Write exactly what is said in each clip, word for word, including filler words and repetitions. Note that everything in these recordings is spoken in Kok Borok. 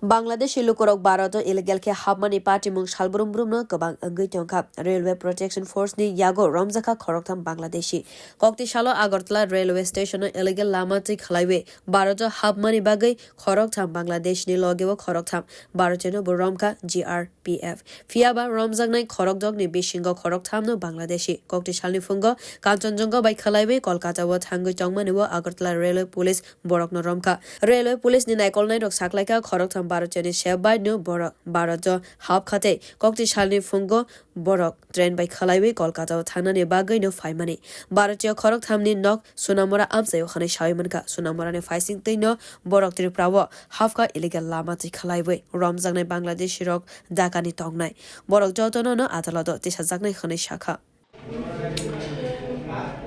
Bangladeshi lukurok Bharat o illegal khe hapmani patimung salbrum brumno kwbang wngwi tongkha. Railway Protection Force ni yago romjakha khoroktham Bangladeshi. Kokti salo Agartala railway station o illegal lama twi khlaiwi Bharat o hapmani bagwi khoroktham Bangladesh ni logeo khoroktham Bharatiyo no bo romkha G R P F. Phiyaba romjaknai khorokdokni bisingo khorokthamno Bangladeshi. Kokti salni phungo Kanchanjunga bai khlaiwi Kolkata o thangwi tongmani o Agartala railway police borokno romkha. Railway police ni naikolnairok saklaikha, khoroktham Bharatiyo ni sebai no borok Bharat o hapkha tei kokti salni phungo borok train bai khlaiwi Kolkata o thangnani bagwi no phaimani. Bharatiyo khorokthamni nok Sonamura amchaio hwnwi sawi mankha. Sonamura ni phaising twi no borok Tripura o hapkha illegal lama twi khlaiwi. Romjaknai Bangladeshi rok Dhaka ni tongnai. Borok jotono no adaloto tisajaknai hwnwi sakha.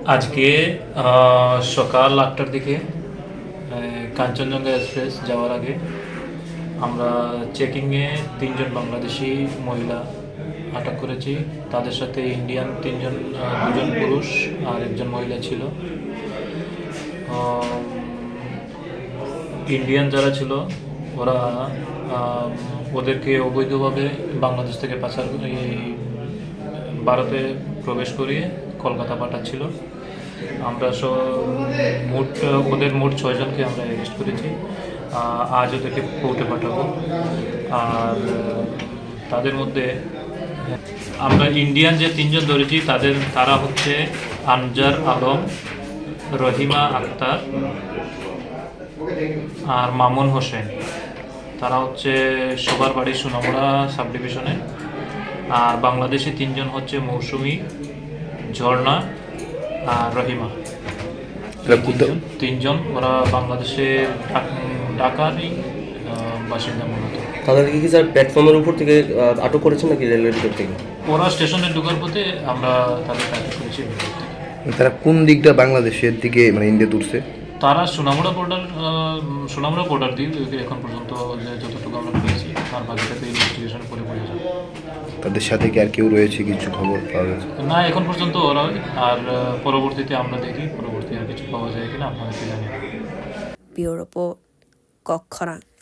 আজকে আহ, সকাল আটটার দিকে আহ, কাঞ্চনজঙ্ঘা এক্সপ্রেস যাওয়ার আগে আমরা চেকিংয়ে তিনজন বাংলাদেশি মহিলা আটক করেছি। তাদের সাথে ইন্ডিয়ান তিনজন, আহ, দুজন পুরুষ আর একজন মহিলা ছিল। আহ, ইন্ডিয়ান যারা ছিল, ওরা আহ, ওদেরকে অবৈধভাবে বাংলাদেশ থেকে পাচার, এই ভারতে প্রবেশ করিয়ে কলকাতা পাঠাচ্ছিল। আমরা সব মোট, ওদের মোট ছয়জনকে আমরা অ্যারেস্ট করেছি। আহ, আজ ওদেরকে কোর্টে পাঠাবো। আর তাদের মধ্যে আমরা ইন্ডিয়ান যে তিনজন ধরেছি, তাদের, তারা হচ্ছে আনজার আলম, রহিমা আক্তার আর মামুন হোসেন। তারা হচ্ছে সবার বাড়ি সোনামুড়া সাব ডিভিশনে। আর বাংলাদেশি তিনজন হচ্ছে মৌসুমী, ঝর্ণা আর রহিমা। এরা কোথা- তিনজন, তিনজন ওরা বাংলাদেশের ঢাক-, ঢাকারই, আহ, বাসিন্দা মূলত। তাদেরকে কি স্যার প্ল্যাটফর্মের উপর থেকে, আহ, আটক করেছেন নাকি রেলের ভিতর থেকে? ওরা স্টেশনে ঢোকার পথে আমরা তাদেরকে আটক করেছি রেলের ভিতর থেকে। তারা কোন দিকটা বাংলাদেশের দিকে, মানে, ইন্ডিয়া তুলছে? তারা সোনামুড়া বর্ডার, আহ, সোনামুড়া বর্ডার দিয়ে এখন পর্যন্ত যে যতটুকু আমরা পেয়েছি, আর বাকিটা তো ইনভেস্টিগেশনের পরে বোঝা যাবে। তাদের সাথে কি আর কেউ রয়েছে, কিছু খবর পাওয়া গেছে? না, এখন পর্যন্ত ওরাই। আর, আহ, পরবর্তীতে আমরা দেখি, পরবর্তী আর কিছু পাওয়া যায় কিনা আপনাদেরকে জানিয়ে দেব। Bureau Report, Kokkhorang.